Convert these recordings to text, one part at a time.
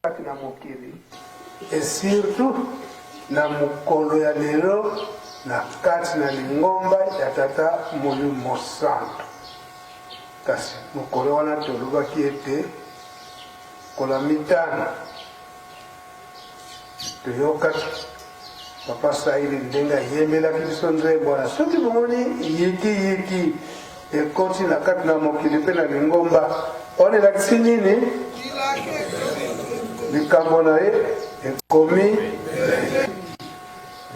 Kati na mokili et surtout na mokolo ya lelo na kati na lingomba ya Tata Molimo Mosantu. Kasi mokolo wana tolobaki ete mokolo ya mitano toyokaki Papa Saili ndenge ayembelaki biso nzembo wana, soki bomoni yiki yiki ekoti na kati na mokili mpe na lingomba wana, elakisi nini? Likambo na ye ekomi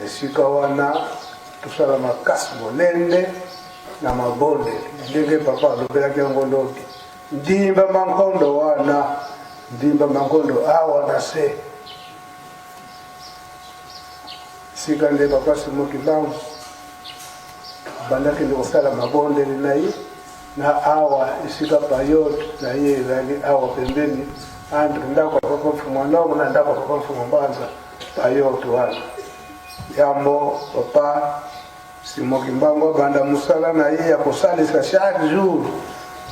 esika wana. Tosala makasi molende na mabondeli, ndenge papa alobelaki yango lobi. Ndimba mankondo wana, ndimba mankondo awa na se sika nde papa Simon Kimbangu abandaki nde kosala mabondeli na ye na awa esika payote na ye ezali awa pembeni entre ndako ya papa Mfumu Nongo na ndako ya papa Mfumu Mbanza, payote wana yambo papa Simon Kimbangu abanda mosala na ye ya kosalisa chaque jour,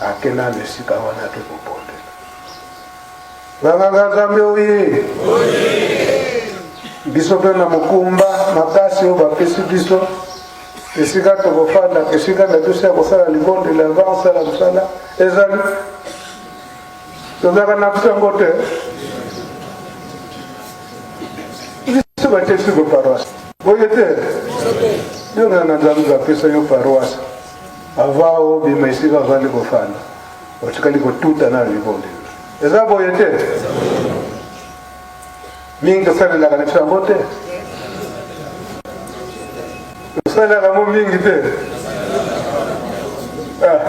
akenda na esika wana ake kobondela. Banganga Nzambe oye! Biso mpe na mokumba makasi oyo bapesi biso, esika tokofanda, esika na biso ya kosala libondeli avant osala mosala ezali, tozalaka na biso yango te. Biso batie biso paroisse boye te, yo nganga Nzambe bapesa yo paroisse, avant obima esika ovandi kofanda, otikali kotuta na libondeli. Eza boye te? Mingi tosalelaka na biso yango te, tosalelaka yango mingi te. Ah.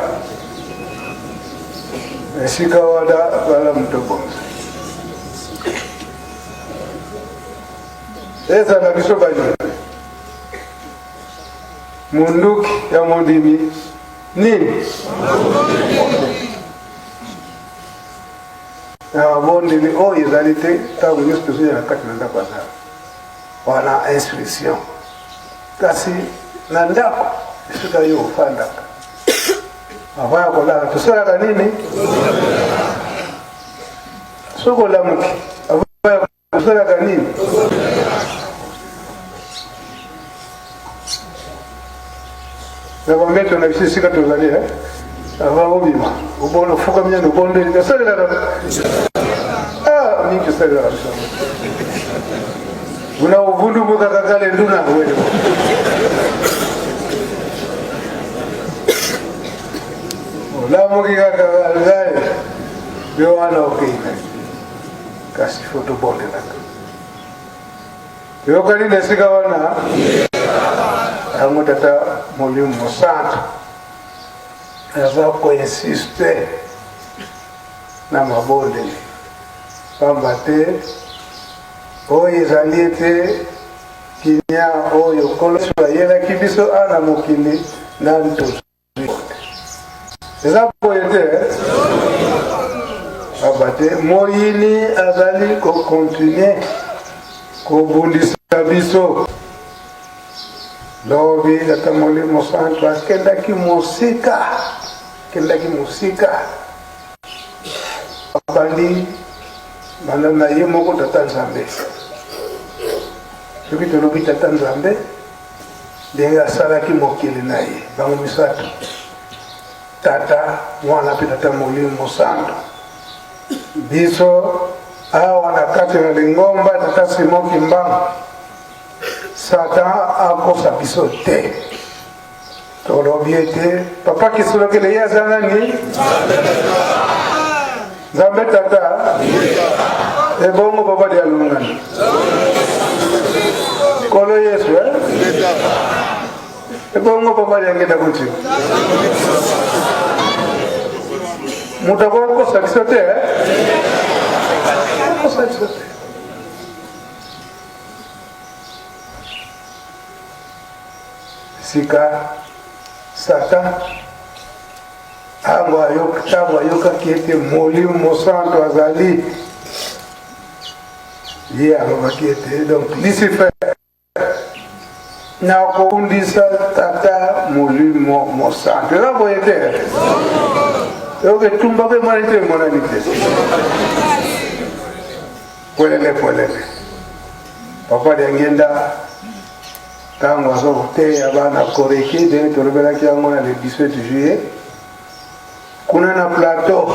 Esika wana malamu tobongisa ezala biso bandimi munduki ya mondimi nini na mabondeli oyo ezali te ntango nyonso tozoya na kati na ndako ya Nzambe wana instruction, kasi na ndako esika yo ofandaka avant ya kolala tosalaka nini? Soki olamuki avant ya tosalaka nini? Na bambeto na biso esika tozali avant obima obona ofukami nano obondeli, tosalelaka mingi, tosalelaka biso una uvundumuka kakale nduna wele olamuki kaka ngai yo wana okei, kasi fo tobondelaka. Toyokani na esika wana yango Tata Molimo Mosantu aza koinsiste na mabondeli, pamba te oyo ezali ete kimia oyo Nkolo Yesu ayelaki biso awa na mokili nanu tozwi. Eza boye te, pamba te moyini azali kokontinue kobundisa biso. Lobi Tata Molimo Santu akendaki mosika, akendaki mosika, abandi banda na ye moko Tata Nzambe. Soki tolobi Tata Nzambe ndenge asalaki mokili na ye, bango misato, Tata, Mwana mpe Tata Molimo Mosantu. Biso awa na kati na lingomba Tata Simon Kimbangu, Satan akosa biso te. Tolobi ete Papa Kisolokele ye aza nani? Nzambe Tata. Ebongo Papa Dialungani? Nkolo Yesu, eh? Ebongo Papa Diangenda kuti? Moto akokosa biso te, eh? Akokosa biso te. Sika Satan ntango ntango ayokaki ete Molimo Mosantu azali, ye alobaki ete donc Lucifer, nakobundisa Tata Molimo Mosantu. Eza boye te? Yoka etumba mpe emonani te, emonani te. Polele polele. Papa Diangienda ntango aza koteya bana Koreki ndenge tolobelaki yango na le 17 juillet kuna na plateau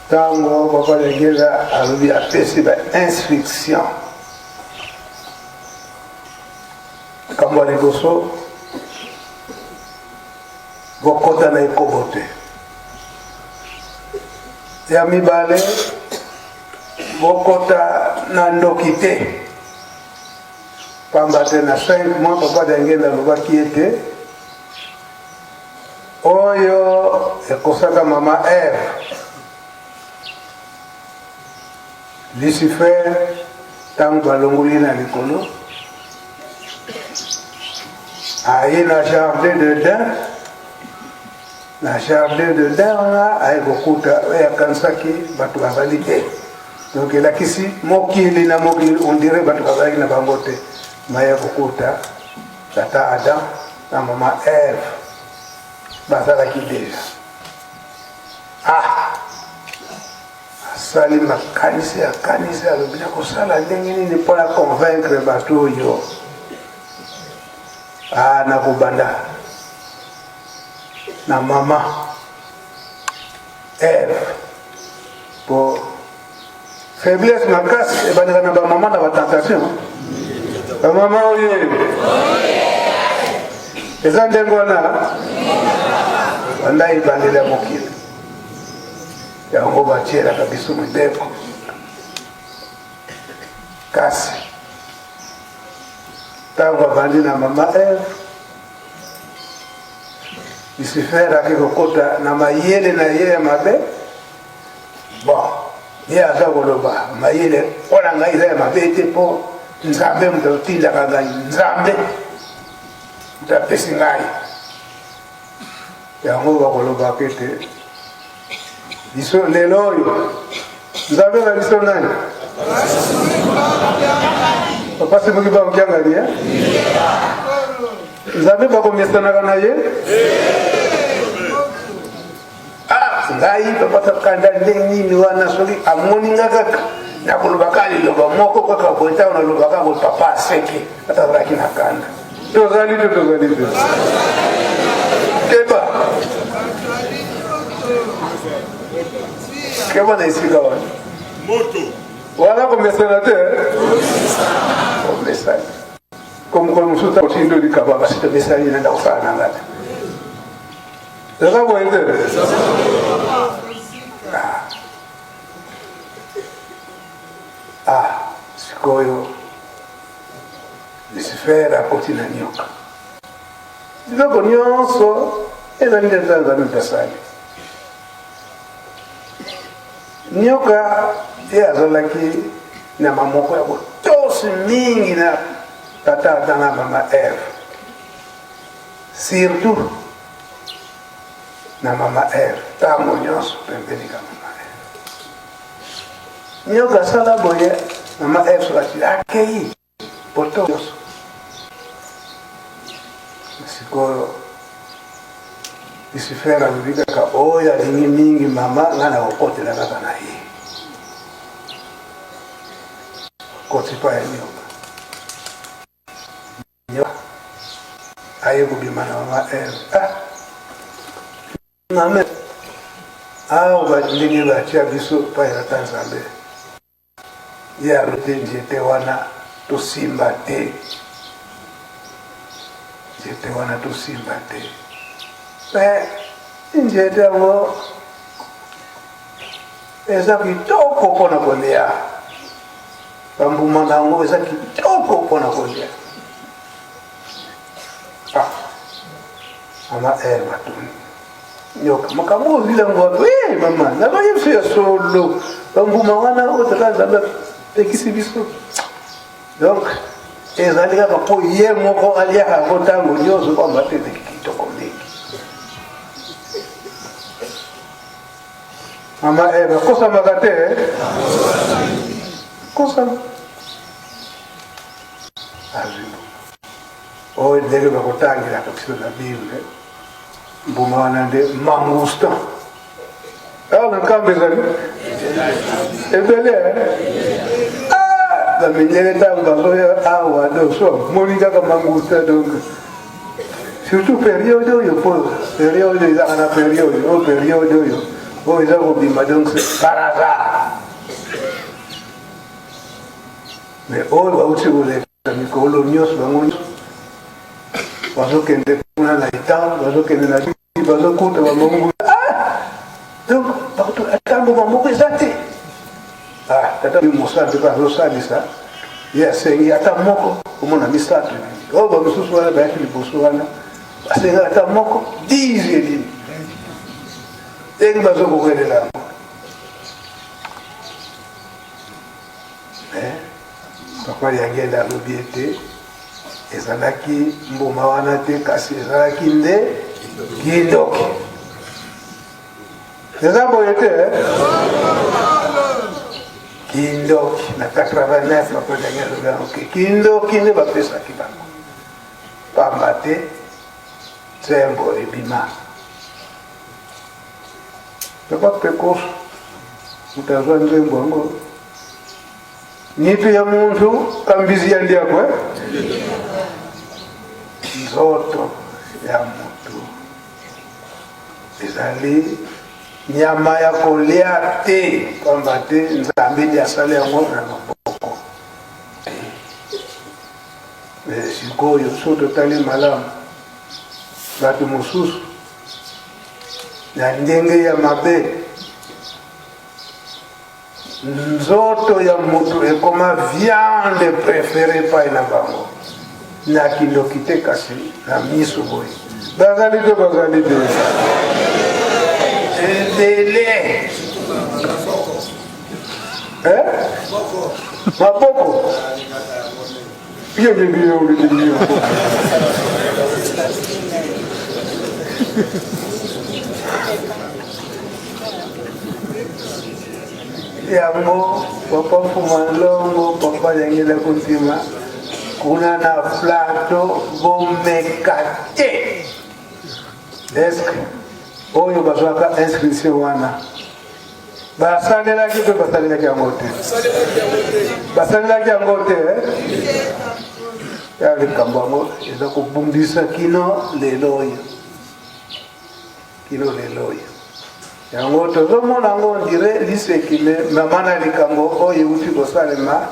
ntango papa Diangienda alobi apesi ba instruction likambo ya liboso bokota na ekobo te ya mibale bokota na ndoki te pamba te na 5 mois papa Diangienda alobaki ete oyo ekosaka mama Eve Lucifer ntango balongoli na likolo aye na jardin d'Eden na jardin d'Eden wana aye kokuta oyo akanisaki bato bazali te donc elakisi mokili na mokili on dirait bato bazalaki na bango te maye kokuta tata Adam na mama Eve bazalaki deja ah asali makanisi akanisi alobi nakosala ndenge nini mpo na convaincre bato oyo ah, nakobanda na mama Eve po faiblesse makasi ebandaka na bamama na batentation bamama oye eza ndenge wana banda ebandeli ya mokili yango batielaka biso mibeko kasi ntango abandi na mama Eve Lucifer ake kokota na mayele na ye ya mabe bon ye aza koloba mayele mpo na ngai eza ya mabe te mpo nzambe moto atindaka ngai nzambe moto apesi ngai yango bakolobaka ete biso lelo oyo nzambe na biso nani papa simoki bakokiangani eh? nzambe bakomesanaka na ye ah, ngai papa kanda ndenge nini wana soki amoni nga kaka nakolobaka liloba moko kaka boye ntango nalobaka boye papa aseki ata azalaki na kanda tozali te tozali te keba keba na esika wana wana komesana te komesana komokolo mosusu ntango otindo likaba basi tomesani na ndako kosala na ngata eza boye te ah sikoyo Lucifer akoti na nyoka. Biloko nyonso ezali nde Nzambe moto asali. Nyoka ye azalaki nyama moko ya botosi mingi na tata Adam na mama Eve, surtout na mama Eve, ntango nyonso pembeni ka mama Eve. Nyoka asala boye, mama Eve soki akei poto nyonso sikoyo lucifer alobi kaka oyo alingi mingi mama ngai nakokotela kaka na ye koti pa ya nyoka nyoka aye kobima na mama eve ah. mama awa ndenge batia biso epai ya tata nzambe Ye alobi te nzete wana tosimba te, nzete wana tosimba te. Me nzete yango eza kitoko mpo na kolia, bambuma na yango eza kitoko mpo na kolia. Ah, mama Eve atuni nyoka makambo oyo ozwi yango wapi eh, mama nabaye biso ya solo bambuma wana oyo tata nzambe apekisi biso donc ezali kaka mpo ye moko aliaka yango ntango nyonso pamba te ezali kitoko mingi mama eva kosamaka te eh? kosama azwi oyo ndenge bakotangelaka biso na bible mbuma wana nde mangustin awa na nkamba ezali Ebele ah, bamindele ntango bazoya awa donc so moni kaka mangusta donc surtout periode oyo po periode ezaka na periode oyo periode oyo oyo eza kobima donc par hasard mais oyo bauti koleka mikolo nyonso bango nyonso bazokende kuna na etan bazokende na bazokuta bamongu ah! donc ata mbuma moko eza te ah, tata mosantu mpe azosalisa ye asengi ata moko omona misato oyo bamosusu wana bayaki liboso wana basengi ata moko 10 elimi ndenge bazokokelela yango eh, papa Yangenda alobi ete ezalaki mbuma wana te kasi ezalaki nde kindoki eza boye te eh? kindoki na 89 papa Yangenda alobi yango ke kindoki nde bapesaki bango pamba te nzembo ebima Papa Pekos moto azwa nzembo yango nitu ya muntu kambizi ya ndiako eh? nzoto ya motu ezali nyama ya kolia te pamba te nzambe nde asali yango na maboko sikoyo so totali malamu bato mosusu na ndenge ya mabe nzoto ya moto ekoma viande prefere epai na bango na kindoki te kasi na miso boye bazali te bazali te ebele eh? maboko Yango papa Fuma Longo, papa Yangela Kuntima, kuna na plateau bomeka te. Est-ce oyo bazwaka inscription wana basalelaki mpe basalelaki yango te basalelaki yango te eh? ya likambo yango eza kobundisa kino lelo oyo kino lelo oyo yango tozomona yango ondire liseki me mama na likambo oyo euti kosalema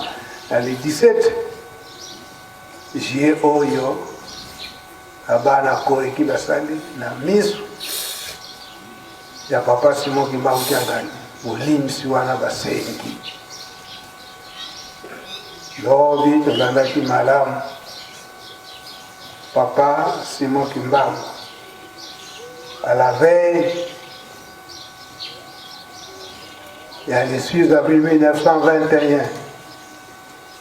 na le 17 juillet oyo na bana koreki basali na miso ya papa Simon Kimbangu Kiangani bolimbisi wana basengi lobi tolandaki malamu papa Simon Kimbangu à la veille ya le 6 avril 1921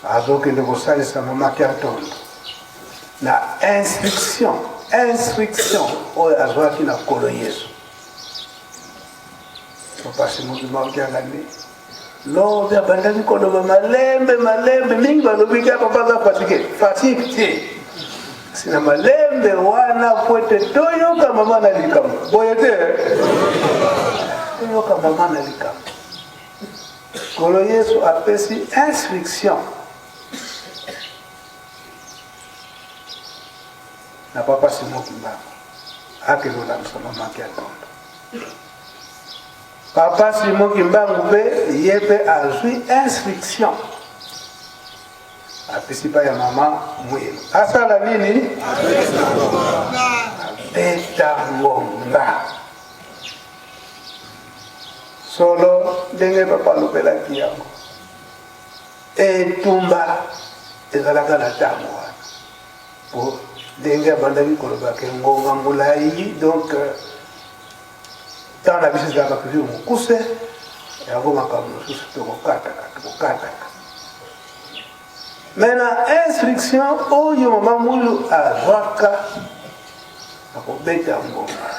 azokende kosalisa mama Kiantondo na instruction instruction oyo azwaki na Nkolo Yesu. Papa Simon Kimbangu Kiangani lobi abandaki koloba malembe malembe mingi balobi ka papa aza fatigue fatigue te kasi na malembe wana po ete toyoka mama na likambo boye te toyoka mama na likambo Nkolo Yesu apesi instruction na papa Simon Kimbangu akende kolamusa mama Kiantondo. Papa Simon Kimbangu mpe ye mpe azwi instruction apesi pa ya mama Mwilu asala nini? Abeta ngonga. Solo ndenge papa alobelaki yango, etumba ezalaka na ntango wana po ndenge abandaki koloba ke ngonga molai donc ntango na biso ezalaka toujours mokuse yango makambo mosusu tokokataka tokokataka me na instruction oyo mama mwilu azwaka akobeta ngonga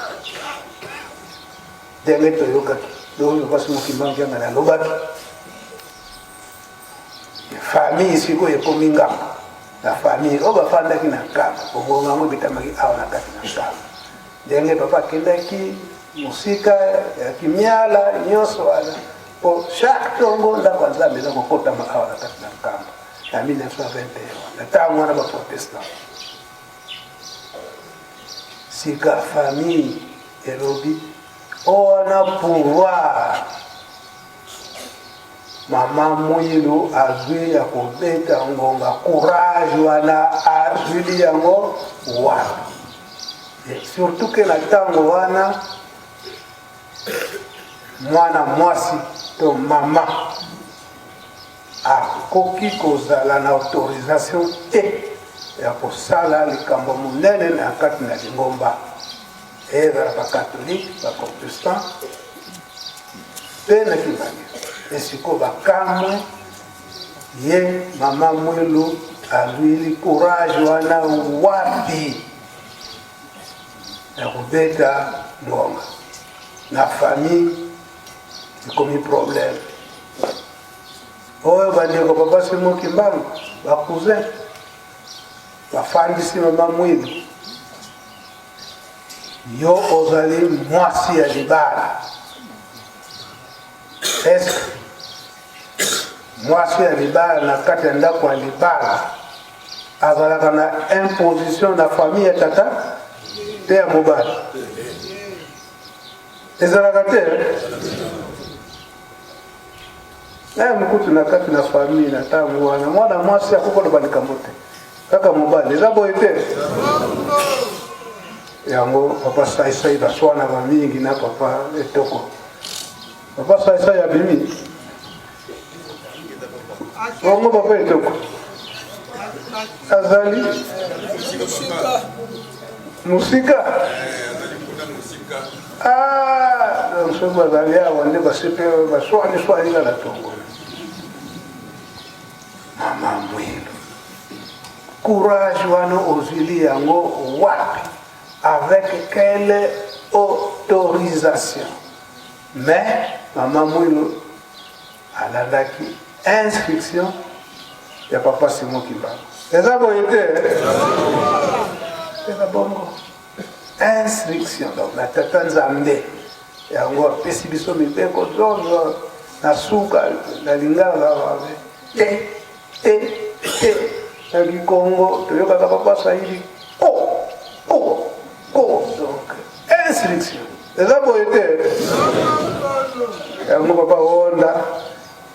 ndenge toyokaki oyo pasi mokimbangi yanga nalobaki famille sikoyo ekomi ngambo na famille oyo bafandaki na nkamba bongonga yango ebetamaki awa na kati na nkamba ndenge papa akendaki mosika ya kimiala nyonso wana. Mpo chaque ntongo ndako ya Nzambe eza kokotama awa na kati na Nkamba na 1921 na ntango wana baprotestant. Sika famille elobi oyo wana pouvoir mama Mwilu azwi ya kobeta ngonga courage wana azwili yango wapi? Et surtout ke na ntango wana mwana mwasi to mama akoki kozala na autorisation te ya kosala likambo monene na kati na lingomba, ezala bakatolike, baprotestant mpe na kibali. Esiko bakamwe ye mama Mwilu azwili courage wana wapi ya kobeta ngonga na famille? Ekomi problème oyo bandeko papa Simon Kimbangu, bacousin bafandisi mama Mwilu: yo ozali mwasi ya libala, est-ce mwasi ya libala na kati ya ndako ya libala azalaka na imposition na famille ya tata te ya mobali? Ezalaka te. Naye mokutu na kati na famille na ntango wana mwana mwasi akoki koloba likambo te, kaka mobali. Eza boye te? Yango papa Saisai baswanaka mingi na papa Etoko. Papa Saisai abimi bongo, papa Etoko azali mosika. Ah, donc soki bazali awa nde basepe baswani swani nga na tongo. Mama Mwilu, courage wana ozwili yango wapi? Avec quelle autorisation? Mais mama Mwilu alandaki instruction ya papa Simon Kimbangu. Eza boye te? Eza bongo. Instruction donc na tata Nzambe yango apesi biso mibeko zonzo na suka na lingala te te te, na kikongo toyokaka papa Swahili ko ko ko. Donc instruction eza boye te? Yango papa Wonda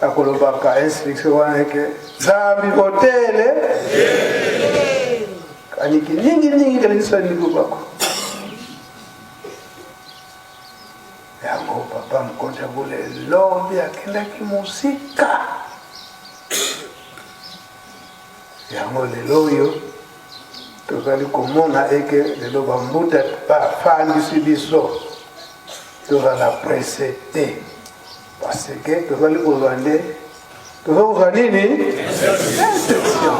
akolobaka instruction wana eke Nzambi botele kaniki mingi mingi kanisa ndiko bako. Yango papa mokonzi ya bule lobi akendaki mosika. Yango lelo oyo tozali komona eke lelo bambuta bafandisi biso, tozala presse te, parce que tozali kozwa nde toza kozwa nini? Instruction.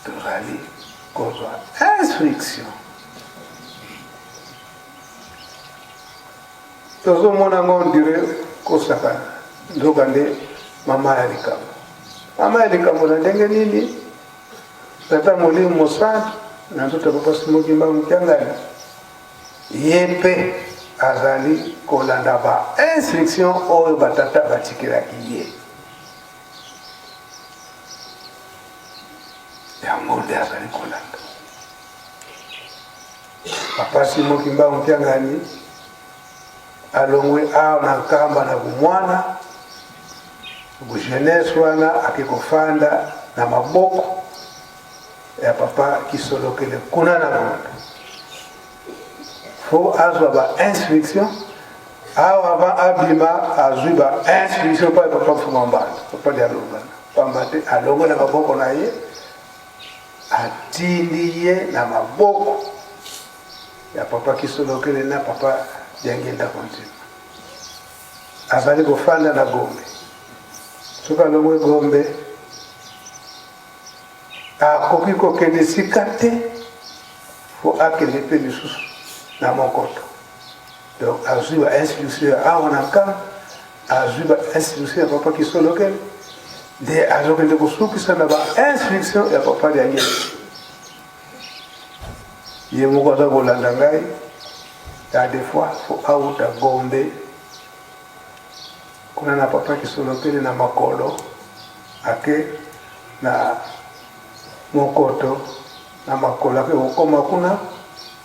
Tozali kozwa instruction. Tozomona yango ondire kosaka, nzoka nde mama ya likambo. Mama ya likambo na ndenge nini? Tata Molimo Mosantu na nzoto ya papa Simon Kimbangu Kiangani, ye mpe azali kolanda ba instruction oyo batata batikelaki ye. Yango nde azali kolanda. Papa Simon Kimbangu Kiangani alongwe awa na Nkamba na bomwana jeunesse wana, ake kofanda na maboko ya papa Kisolokele kuna na Gombe. Fo azwa ba instruction awa avant abima, azwi ba instruction pa papa Mfuma Mbanda, papa Dialungana, pamba te alongwe na maboko na ye, atindi ye na maboko ya papa Kisolokele na papa Diangienda Kuntima. Azali kofanda na Gombe. Soki alongwe Gombe, akoki kokende esika te, fo akende mpe lisusu na Mokoto. Donc azwi ba instruction ya awa na Nkamba, azwi ba instruction ya papa Kisolokele, nde azokende kosukisa na ba instruction ya papa Diangienda. Ye moko aza kolanda ngai. Ya des fois faut auta Gombe kuna na papa Kisolokele na makolo ake na mokoto na makolo ake kokoma kuna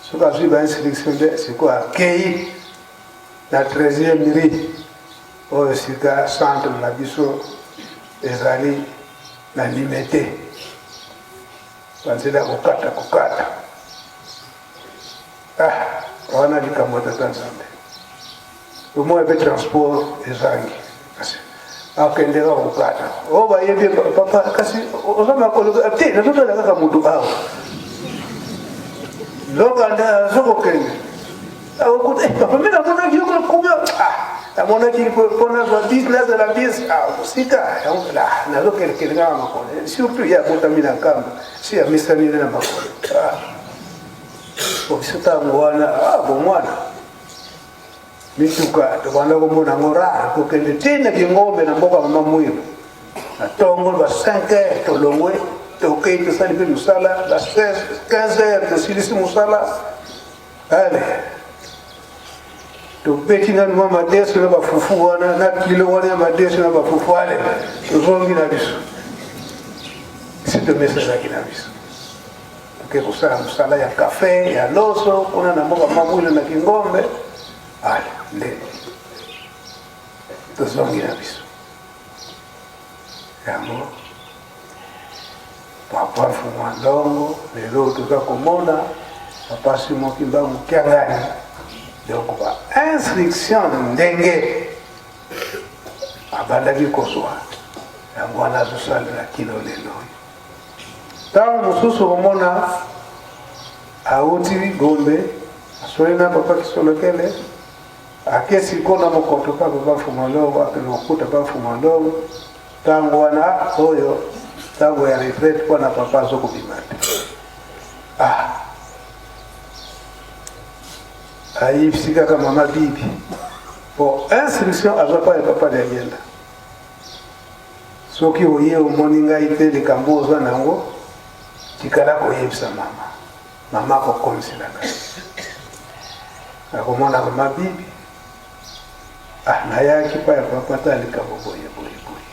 soki azwi ba instruction nde sikoyo akei na 13e rue oyo sika centre na biso ezali na limete banzela ya kokata kokata ah wana likambo ya tata nzambe omoi mpe transport ezangi kasi akende kaka kokata oyo bayebi papa kasi oza makolo te nazotala kaka motu awa nzoka nde azokokende akokuta eh, papa mpe namonaki yo kuna ah, namonaki mpo nazwa bis nazala bis ah, mosika nazokendekende kaka makolo surtout ye abotami na nkamba si amisani nde na makolo ah. biso ntango wana bomwana mituka tobanda komona yango rare kokende ti na kingombe na mboka mama mwilu na ntongo ba 5 heures tolongwe tokei tosali mpe mosala ba 15 heures tosilisi mosala ale tobeti nanu mwa madesu na bafufu wana na kilo wana ya madesu na bafufu ale tozongi na biso si tomesanaki na biso Toke kosala mosala ya kafe ya loso kuna na mboka Mamwilo na Kingombe. Ale nde tozongi na biso yango papa Mfumu Ndongo lelo toza komona papa Simon Kimbangu Kiangani donc ba instruction ndenge abandaki kozwa yango wana azosalela kino lelo oyo. Ntango mosusu okomona awuti Gombe, asoli na papa Kisolokele, ake siko na mokoto pa papa Mfumalongo, akende kokuta pa Mfumalongo. Ntango wana oyo ntango ya retraite mpo na papa azokobima te. Ah, ayebisi kaka mama Bibi po instruction azwa pa ya papa Diangienda. Soki oye omoni ngai te likambo oza na yango tikala koyebisa mama mama akokomisela ngai nakomona mama bibi ah, nayaki pa ya papa ta likambo boye boye boye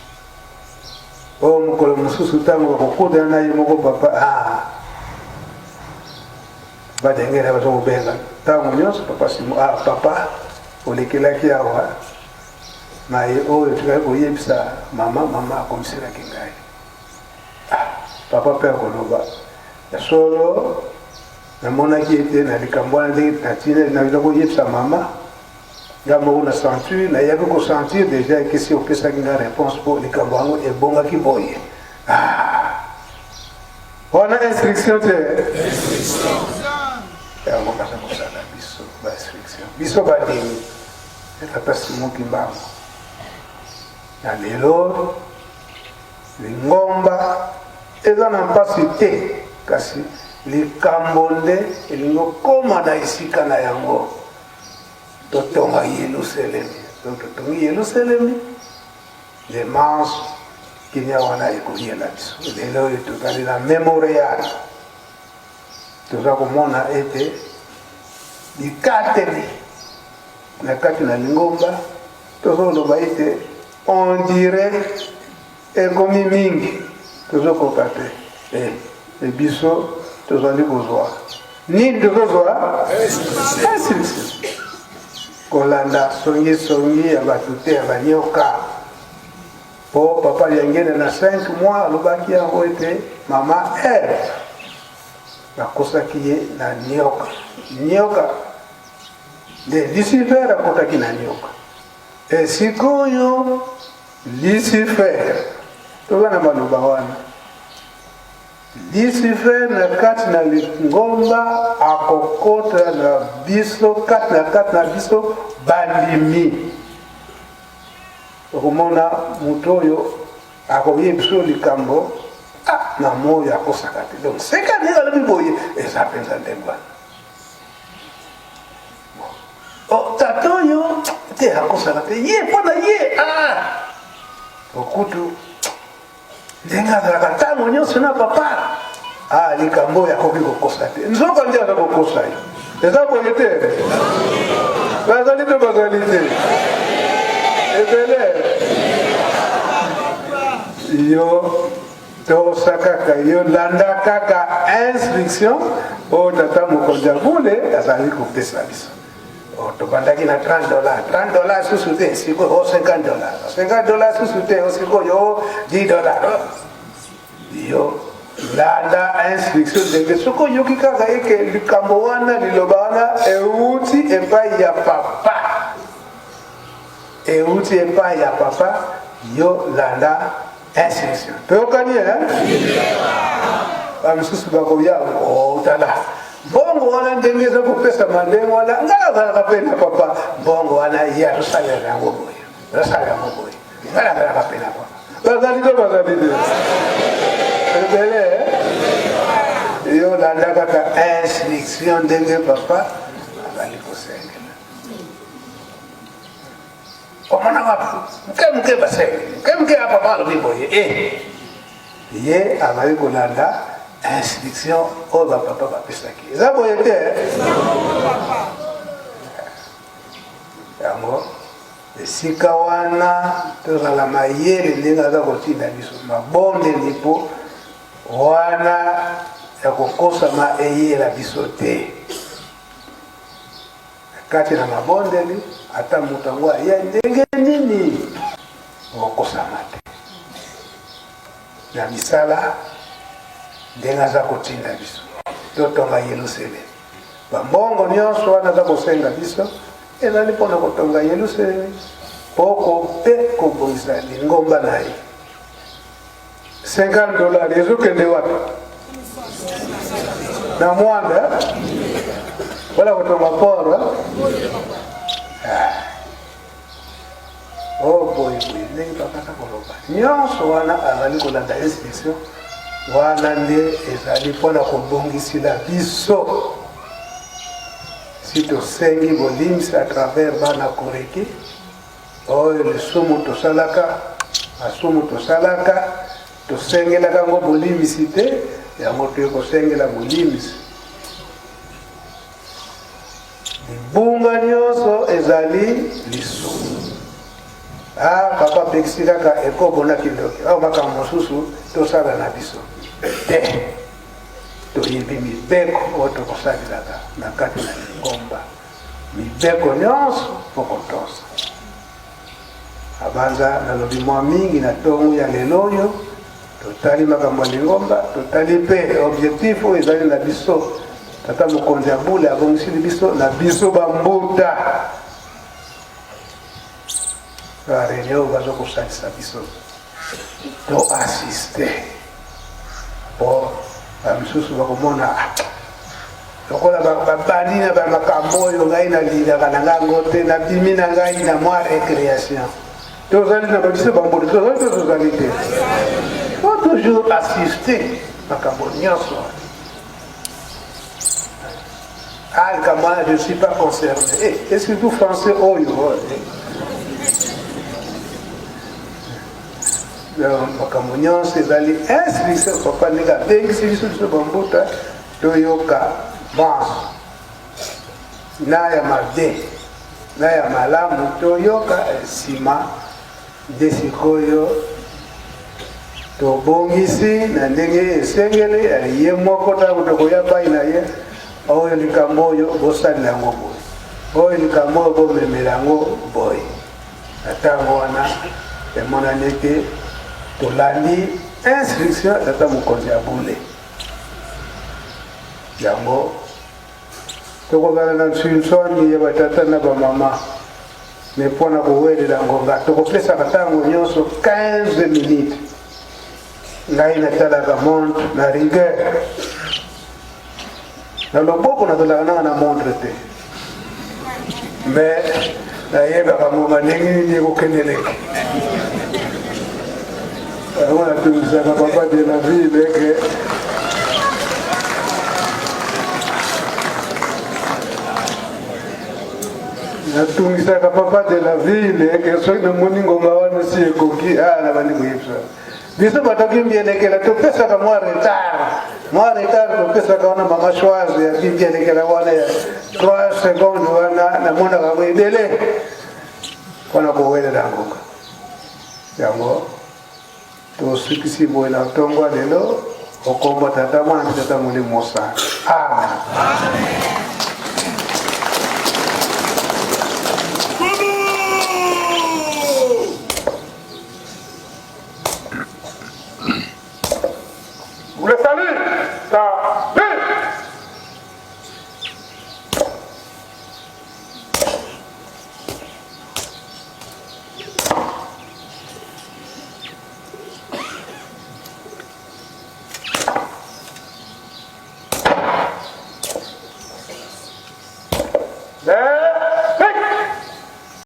oyo mokolo mosusu ntango bakokutana na ye moko papa ah, badengela baza kobenga ntango nyonso papa simo ah, papa olekelaki awa Maye oyo tikali koyebisa mama, mama akomiselaki ngai. Ah, papa mpe akoloba ya solo, namonaki ete na likambo wana ndenge natina naza koyebisa mama nga moko na sentir, nayaki kosentir deja ekesi opesaki nga réponse mpo likambo yango ebongaki boye. Ah, wana instruction te yango baza kosala biso ba instruction biso bandimi Tata Simon Kimbangu. Na lelo lingomba eza na mpasi te, kasi likambo nde elingi okoma na esika na yango. Totonga Yelusalemi, donc totongi Yelusalemi, le manso kimia wana ekoyela biso. Lelo oyo tozali na memorial, toza komona ete bikateli Na kati na lingomba tozoloba ete on dirait ekomi mingi tozokoka te eh, e biso tozali kozwa nini tozozwa instruction kolanda songisongi ya bato te ya banyoka po papa Liangene na 5 mois alobaki yango ete mama Eve bakosaki ye na nyoka nyoka Nde Lucifer akotaki na nyoka. E sikoyo Lucifer, toza na maloba wana, Lucifer na kati na lingomba akokota na biso kati na kati na biso bandimi. Okomona moto oyo akoyebi biso likambo ah, na moyo akosaka te. Donc seka ndenge alobi boye eza mpenza ndenge wana. Oh, tata oyo te akosaka te ye mpo na ye ah! Okutu ndenge azalaka ntango nyonso na papa ah, likambo oyo akoki kokosa te nzoka nde aza kokosa ye. Eza boye te? Bazali to bazali te? Ebele. Yo tosa kaka, yo landa kaka instruction oyo tata mokonzi ya bule azali kopesa biso. Oh, tobandaki na 30 dollars, 30 dollars susu te, sikoyo 50 dollars, 50 dollars susu te, sikoyo 10 dollars. Yo landa instruction ndenge soki oyoki kaka eke likambo wana, liloba wana euti epai ya papa, euti epai ya papa, yo landa instruction. Toyokani eh? Bamisusu bakoya otala mbongo wana ndenge eza kopesama ndenge wana, ngai nazalaka mpe na papa, mbongo wana ye azosalela yango boye, azosalela yango boye, ngai nazalaka mpe na papa. Bazali to bazali te? Ebele. Yo landa kaka instruction ndenge papa azali kosengela. Omona wapi moke moke basenge moke moke ya papa alobi boye e ye azali kolanda instruction oyo bapapa bapesaki. Eza boye te? Yango esika wana tozala mayele ndenge aza kotinda biso mabondeli, mpo wana ya kokosama eyela biso te. Kati na mabondeli, ata moto yango aya ndenge nini, okosama te na misala ndenge aza kotinda biso totonga Yelusalemi. Bambongo nyonso wana aza kosenga biso ezali mpona kotonga Yelusalemi, poko mpe kobongisa lingomba na ye. 50 dollars ezokende wapi? Na Mwanda wala kotonga port? Oh, boye boye ndenge papa koloba nyonso wana azali kolanda instruction wana nde ezali mpona kobongisila biso. Si tosengi bolimbisi à travers bana Koreki, oyo lisumu tosalaka, masumu tosalaka, tosengelaka yango bolimbisi te, yango toye kosengela bolimbisi. Libunga nyonso ezali lisumu. Ah, papa apekisi kaka ekobo na kindoki, awa makambo mosusu tosala na biso te. Toyebi mibeko oyo tokosalelaka na kati na lingomba, mibeko nyonso mpo kotosa. Abanza nalobi mwa mingi na ntongo ya lelo oyo. Totali makambo ya lingomba, totali mpe objectif oyo ezali na biso. Tata mokonzi ya bule abongisili biso na biso bambuta ba réunion oyo baza kosalisa biso to assiste, po bamisusu bakomona lokola babandi na bamakambo oyo ngai nalingaka na ngai yango te, nabimi na ngai na mwa récréation. Tozali na biso bamboli, tozali to tozali te, faut toujours assister makambo nyonso. Ah, likambo wana je suis pas concerné. Eh, et surtout français oyo makambo nyonso ezali instruction papa ndenge abengisi biso, biso bambuta toyoka banso na ya mabe na ya malamu, toyoka nsima nde sikoyo tobongisi na ndenge esengeli. Ye moko ntango tokoya pai na ye, oyo likambo oyo bosalela yango boye, oyo likambo oyo bomemela yango boye. Na ntango wana emonani ete tolandi instruction ya tata mokonzi ya bule. Yango tokozala na nswinswani ya batata na bamama, me mpo na kowelela ngonga tokopesaka ntango nyonso 15 minutes. Ngai natalaka montre na rigueur na loboko, nazalaka nanga na montre te, me nayebaka ngonga ndenge nini ekokendeleke. Yango natungisaka papa de la ville eke natungisaka papa de la ville eke soki namoni ngonga wana si ekoki, ah, nabandi koyebisa. Biso bato kimbielekela topesaka mwa retard, mwa retard topesaka wana mama choise ya kimbielekela wana ya 3 seconde wana namonaka yango ebele mpona kowelela ngonga yango. Tosukisi boye na ntongo ya lelo okomba Tata, Mwana mpe Tata Molimo Mosantu. Amen. Vous le salut.